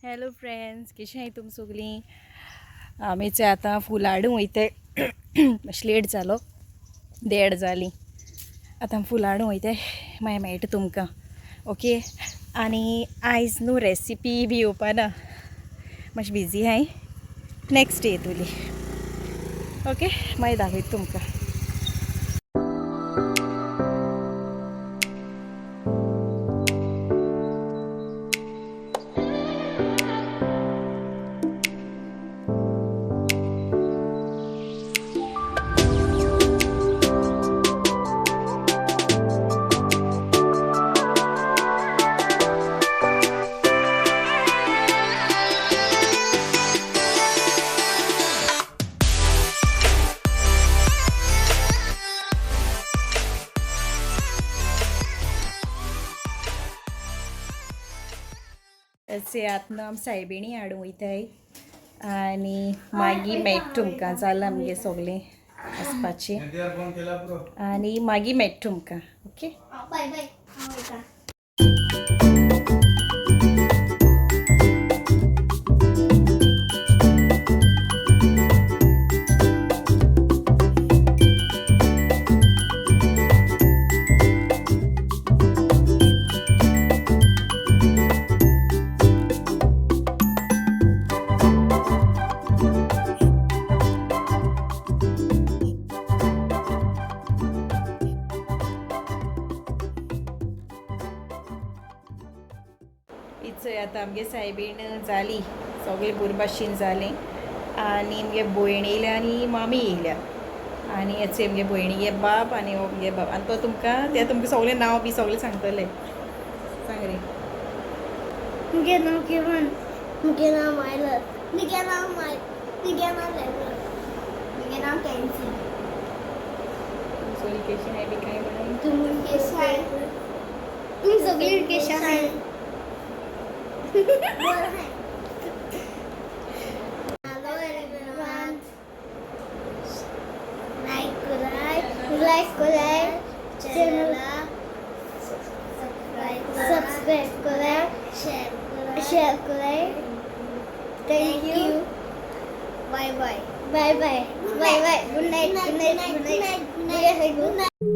Hello friends, कशी आहाय तुम सगळीं? आमीच आतां फुलां हाडूंक वयताय. मातशें लेट जालो, देड जाली. आतां फुलां हाडूंक वयताय, मागीर मेळटा तुमकां. ओके. आनी आयज न्हू रेसिपी बी येवपा ना, मातशें बिजी आहाय. नेक्स्ट डे येतली. ओके, मागीर दाखयता तुमकां. अशें आतां आमी सायबिणी हाडूंक वयताय आनी मागीर मेळटा तुमकां. जालां आमगे सगळें वचपाचें आनी मागीर मेळटा तुमकां. ओके. बाय बाय. हांव वयता. इचय आतां आमगे सायबीण जाली, सगळें बुरभाशेन जालें आनी आमगे भयण येयल्या आनी मामी येयल्या आनी हेचे आमगे भयणीगे बाप आनी हो आमगे बाप आनी तो तुमकां ते तुमकां सगळें नांव बी सगळें सांगतले. सांग रे. मुगे नांव केवन. मुगे नांव मायलस. मुगे नांव माय मुगे नांव लेब्रन. मुगे नांव कॅन्सी. सगळीं कशी आहाय बी कांय म्हणून. तुमी कशें आहाय? तुमी सगळीं कशें आहाय? बरें आहाय. हॅलो एवरीवन, लायक कराय, लायक कराय, चॅनला सबस्क्राईब करा, शेअर करा. Thank you. Bye bye. Bye bye. Bye bye. Good night. Good night. Good night. Good night.